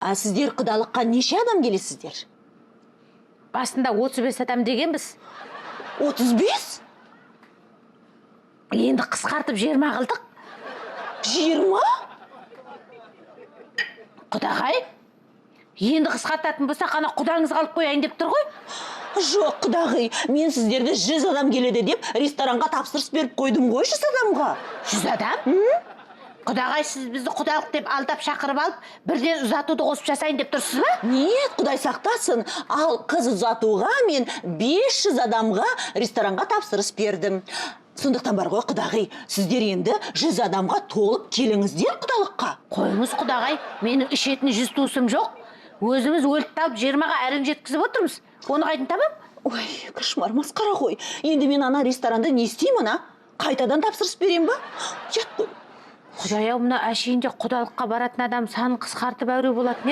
А сіздер құдалыққа неше адам келесіздер? Басында 35 адам дегенбіз. 35? Енді қысқартып 20 қылдық. 20? Құдағай, енді қысқартатын болсақ, ана құдаңызға алып қояйын деп тұр ғой. Жоқ, құдағи, мен сіздерді 100 адам келеді деп ресторанға тапсырыс беріп қойдым ғой, 100 адамға. 100 адам? Құдағай, сіз бізді құдалық деп алдап шақырып алып, бірден ұзатуды қосып жасайын деп тұрсыз ба? Нет, құдай сақтасын. Ал қыз ұзатуға мен 500 адамға ресторанға тапсырыс бердім. Сондықтан бар ғой, құдағи, сіздер енді 100 адамға толып келіңіздер құдалыққа. Қойыңыз, құдағай, менің ішетін 100 туысым жоқ. Өзіміз өліп талып 20-ға әрең жеткізіп отырмыз. Оны қайдан табам? Ой, кошмар, масқара ғой. Енді мен ана ресторанды не істеймін, а? Қайтадан тапсырыс берем ба? Ұят қой. Құдай ау, мына әшейінде құдалыққа баратын адам санын қысқартып әуре болатын еді.